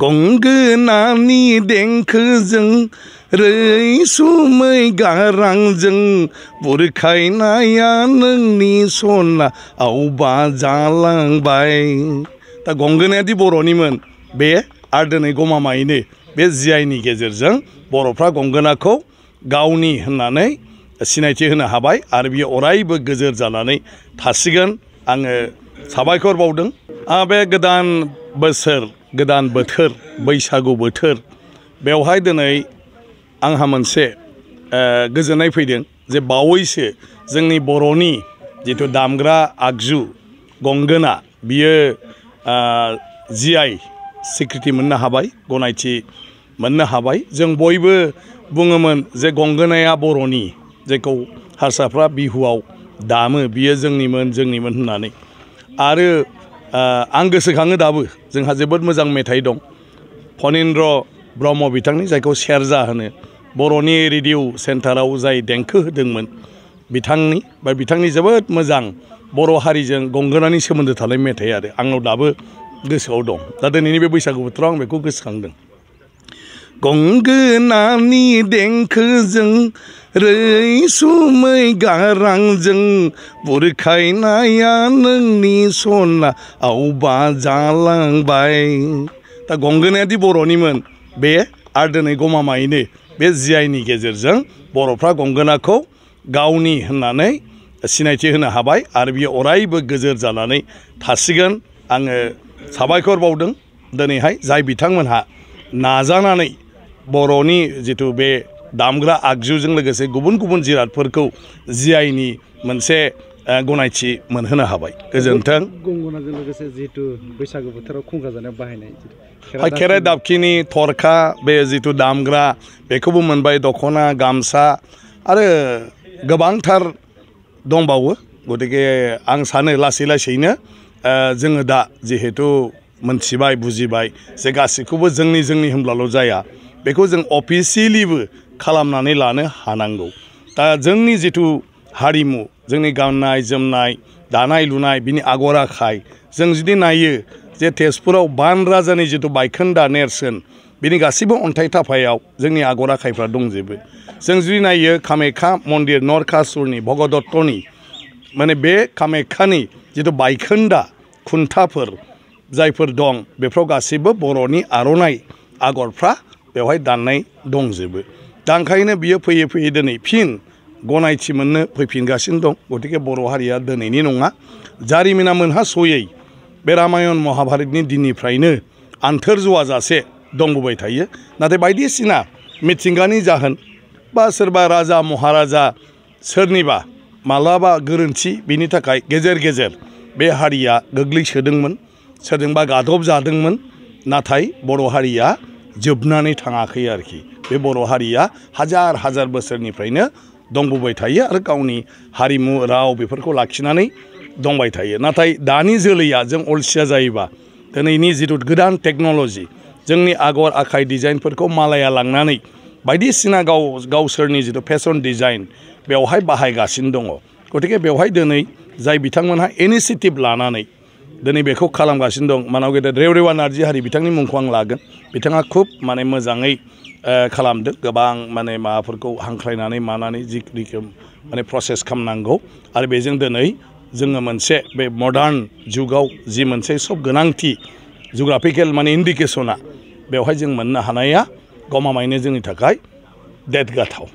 गंगोनानि देंखोजों रैसुमै गारांजों बुरखायनाया नोंनि सना आवबा जालांबाय। दा गंगोनायादि बर'निमोन बे आरो दिनै गमामायैनो बे जिआइनि गेजेरजों बर'फ्रा गंगोनाखौ गावनि होननानै सिनायथि होनो हाबाय आरो बियो अरायबो गोजोर जानानै थासिगोन। आङो साबायखर बावदों। बे गोदान बोसोर गोदान बोथोर बैसागु बोथोर बेवहाय दिनै आंहा मोनसे गोजोननाय फैदों जे बावैसो जोंनि बर'नि जिथु दामग्रा आगजु गंगोना बियो जिआइ स्वीकृति मोननो हाबाय, गनायथि मोननो हाबाय। जों बयबो बुङोमोन जे गंगोनाया बर'नि, जेखौ हारसाफ्रा बिहुआव दामो बियो जोंनिमोन होननानै। आरो आं गोसोखाङो दाबो जोंहा जोबोद मोजां मेथाइ दं फणीन्द्र ब्रह्म बिथांनि, जायखौ सेरजा होनो, बर'नि रेडिअ सेन्टाराव जाय देंखो होदोंमोन बिथांनि जोबोद मोजां बर' हारिजों गंगोनानि सोमोन्दो थानाय मेथाइ आरो आंनाव दाबो गोसोआव दं। दा दिनैनि बे बैसागु बोथोराव आं बेखौ गोसोखांदों। गंगोनानि देंखोजों रैसुमै गारांजों बुरखायनाया नोंनि सना आवबा जालांबाय। दा गंगोनायादि बर'निमोन बे आरो दिनै गमामायैनो बे जिआइनि गेजेरजों बर'फ्रा गंगोनाखौ गावनि होननानै सिनायथि होनो हाबाय आरो बियो अरायबो गोजोर जानानै थासिगोन। आङो साबायखर बावदों दिनैहाय जाय बिथांमोनहा नाजानानै बर'नि जिथु बे दामग्रा आगजुजों लोगोसे गुबुन गुबुन जिरादफोरखौ जिआइनि मोनसे गनायथि मोनहोनो हाबाय। गोजोन्थों। गंगनाजों लोगोसे जिहेतु बैसागु बोथोराव खुंगा जानायाव बाहायनाय खेराइ दाबखिनि थरखा बे जिथु दामग्रा बेखौबो मोनबाय, दख'ना गामसा आरो गोबांथार दंबावो। गतिके आं सानो लासै लासैनो जोङो दा जिहेतु मोनथिबाय बुजिबाय जे गासैखौबो जोंनि होनब्लाल' जाया, बेखौ जों अफिसियेलिबो खालामनानै लानो हानांगौ। दा जोंनि जिथु हारिमु, जोंनि गाननाय जोमनाय दानाय लुनाय बिनि आगर आखाय जों जुदि नायो जे तेजपुराव बान राजानि जिथु बायखोन्दा नेरसोन बिनि गासैबो अन्थाइ थाफायाव जोंनि आगर आखायफ्रा दंजोबो। जों जुदि नायो कामाख्या मन्दिर नरकासुरनि भगदत्तनि माने बे कामाख्यानि जिथु बायखोन्दा खुन्थाफोर जायफोर दं बेफ्राव गासैबो बर'नि आर'नाइ आगरफ्रा बेवहाय दाननाय दंजोबो। दा ओंखायनो बियो फैयै फैयै दिनै फिन गनायथि मोननो फैफिनगासिनो दं। गतिके बर' हारिया दिनैनि नङा, जारिमिना मोनहास'यै बे रामायण महाभारतनि दिननिफ्रायनो आन्थोर ज'वाजासे दंबोबाय थायो। नाथाय बायदिसिना मिथिंगानि जाहोन बा सोरबा राजा महाराजा सोरनिबा मालाबा गोरोन्थि बिनि थाखाय गेजेर गेजेर बे हारिया गोग्लैसोदोंमोन, सोरजोंबा गादब जादोंमोन। नाथाय बर' हारिया जोबनानै थाङाखै आरोखि। बे बर' हारिया हाजार हाजार बोसोरनिफ्रायनो दंबोबाय थायो आरो गावनि हारिमु राव बेफोरखौ लाखिनानै दंबाय थायो। नाथाय दानि जोलैया जों अलसिया जायोबा दिनैनि जिथु गोदान टेक्न'लजि जोंनि आगर आखाइ डिजाइनफोरखौ मालाया लांनानै बायदिसिना गावसोरनि जिथु फेशन डिजाइन बेवहाय बाहायगासिनो दङ। गतिके बेवहाय दिनै जाय बिथांमोनहा इनिसियेटिभ लानानै दिनै बेखौ खालामगासिनो दं, मानाव गेदेर रेवरेवा नार्जिहारि बिथांनि मुंखौ आं लागोन। बिथाङा खुब माने मोजाङै खालामदों, गोबां माने माबाफोरखौ हांख्रायनानै मानानै जि रोखोम माने प्रसेस खालामनांगौ। आरो बेजों दिनै जोङो मोनसे बे मडार्न जुगाव जि मोनसे सब गोनांथि जुग्राफिकेल माने इन्डिकेसना बेवहाय जों मोननो हानाया गमामायैनो जोंनि थाखाय देरगाथाव।